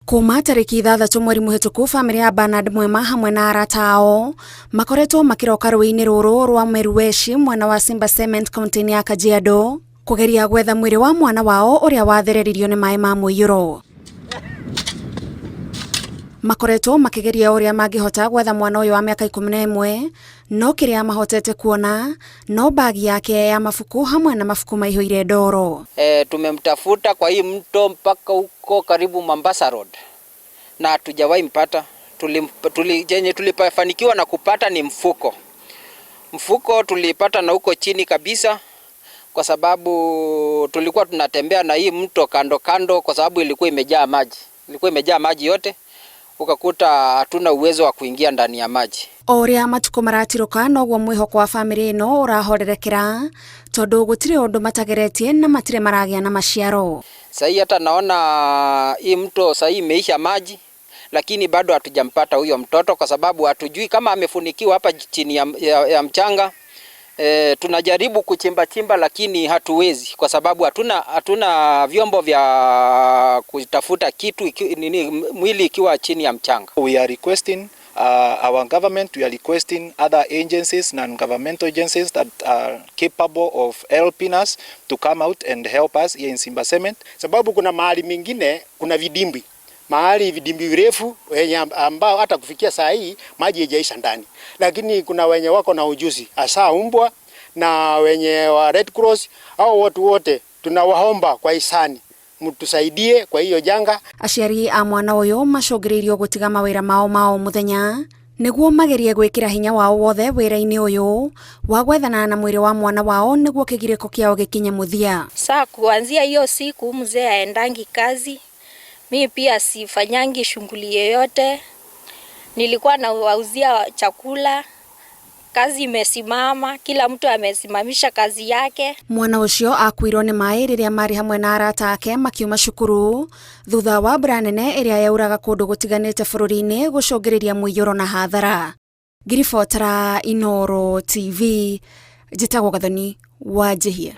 Kuma tarĩki 6 mweri mũhĩtũku, bamĩrĩ ya Bernard Mwema hamwe na arata ao makoretwo makĩroka rũĩ-inĩ rũrũ rwa Meruweshi mwena wa Simba Cement, kaunti-inĩ ya Kajiado, kũgeria gwetha mwĩrĩ wa mwana wao ũrĩa wathereririo nĩ maĩ ma mũiyũro. Makoretwo makĩgeria ũrĩa mangĩhota gwetha mwana ũyũ wa mĩaka 11, no kĩrĩa mahotete kuona no bagi yake ya mabuku hamwe na mabuku maihũire ndoro. Tumemtafuta kwa hii mto mpaka huko karibu Mombasa Road na hatujawahi mpata. Chenye tulifanikiwa na kupata ni mfuko. Mfuko tulipata na huko chini kabisa, kwa sababu tulikuwa tunatembea na hii mto kando kando, kwa sababu ilikuwa imejaa maji, ilikuwa imejaa maji yote, ukakuta hatuna uwezo wa kuingia ndani ya maji. O ũrĩa matukũ maratirũka, noguo mwĩhoko wa bamĩrĩ ĩno ũrahorerekera, tondũ gũtirĩ ũndũ matageretie na matirĩ maragĩa na maciaro. Sahii hata naona hii mto sahii imeisha maji, lakini bado hatujampata huyo mtoto kwa sababu hatujui kama amefunikiwa hapa chini ya mchanga. Tunajaribu kuchimba chimba lakini hatuwezi kwa sababu hatuna vyombo vya kutafuta kitu nini, mwili ikiwa chini ya mchanga. We are requesting our government, we are requesting other agencies, non-governmental agencies that are capable of helping us to come out and help us here in Simba Cement. Sababu kuna mahali mingine kuna vidimbwi, mahali vidimbwi virefu wenye ambao hata kufikia saa hii maji haijaisha ndani, lakini kuna wenye wako na ujuzi, hasa umbwa na wenye wa Red Cross, au watu wote tunawaomba kwa hisani mtusaidie kwa hiyo janga. Aciari a mwana ũyũ macũngĩrĩirio gũtiga mawĩra mao ma o mũthenya nĩguo magerie gwĩkĩra hinya wao wothe wĩra-inĩ ũyũ wa gwethana na mwĩrĩ wa mwana wao nĩguo kĩgirĩko kĩao gĩkinye mũthia. Saa kuanzia hiyo siku mzee aendangi kazi, mi pia sifanyangi shughuli yoyote. Nilikuwa nawauzia chakula, kazi imesimama, kila mtu amesimamisha kazi yake. Mwana ũcio akuirwo nĩ maĩ rĩrĩa marĩ hamwe na arata ake makiuma cukuru thutha wa mbura nene ĩrĩa yauraga kũndũ gũtiganĩte bũrũri-inĩ gũcũngĩrĩria mũiyũro na hathara. Ngiribotera Inooro TV, njĩtagwo Gathoni wa Njihia.